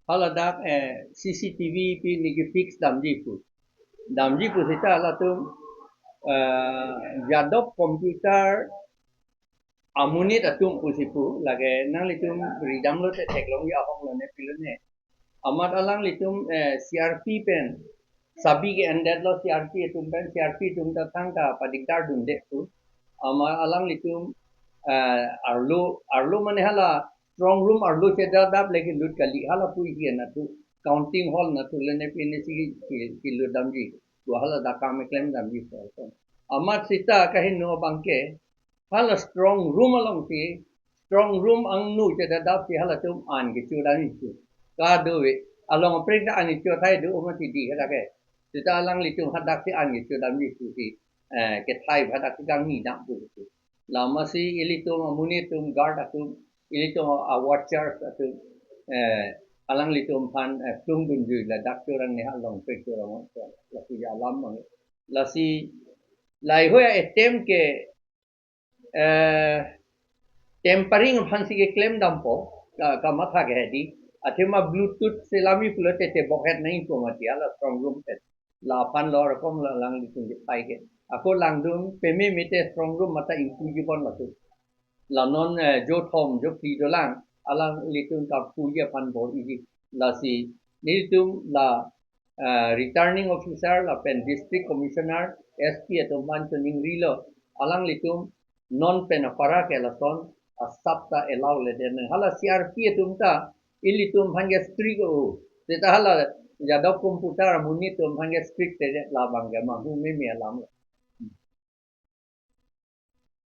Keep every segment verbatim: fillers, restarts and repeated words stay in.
Haladak eh, C C T V pi niki fix damji pu. Damji pu seta halatum eh, Yadav computer amonit atum pusi pu, lake nanglitum ridamlote theklongji ahong lone pilone. Amat alanglitum eh, C R P pen sabi ke-endetlo, C R P atum pen, C R P atum ta thangta padikdar dunde pu. Amat alanglitum eh, arlo, arlo mane hala strong room arlo chedadap le kelut kali, hala pu ihi natu, counting hall natu lone pine si ki, ki, kelut damji. Pu haladak kam keklem damji pu. Amat seta kaheno abangke hala strong room alongsi, strong room angno chedadapsi halatum an kecho damji pu. Kadokave along aprik ta an kecho thai do, amat si di hadak ke. Seta alanglitum hadaksi an kecho damji pusi eh, kethai hadaksi kangni dam pusi. Lasi ilitum amonit atum, guard atum, ilitum a-watchers atum eh, alanglitum aphan eh, plung dunjui ladak chorang ne halong pek chorang. Lasi alam mang. Lasi laheihui attempt ke eh, tampering aphansi keklem dampo, ka, kamatha ke hedi. Athema Bluetooth selamji pulote tebok het nangji pu mati hala strong room pen. Laphan lor kom la alanglitum kethai ke. Ako langdun peme mete strong room mate ingpuji pon latu. La non eh, jo thom jo phli dolang, alanglitum kaphuji aphan bor-iji. Lasi nelitum la eh, returning officer lapen district commissioner, S P atum aphan choningrilo, alanglitum non pen apara ke lason asap ta allow ledet nang. Hala C R P atum ta ilitum aphan ke strict o. Seta hala Yadav computer amonit atum aphan ke strict te labang ke manghu meme alam.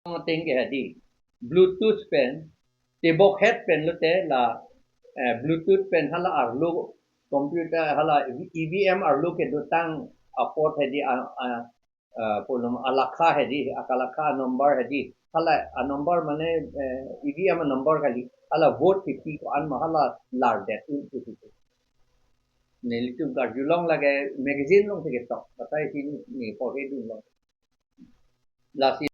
Ateng ke hedi. Bluetooth pen, tebok het pen lote la eh, Bluetooth pen hala arlo, computer hala E V M arlo kedotang apot hedi a, a, a, polom alakha hedi, akalakha number hedi. Hala a number mane eh, E V M number kali. Hala vote kipi ko-an ma hala lardet un pusi. Nelitum karjulong lake magazine alongsi ketok. Batai sini ni porhe dunlong. Lasi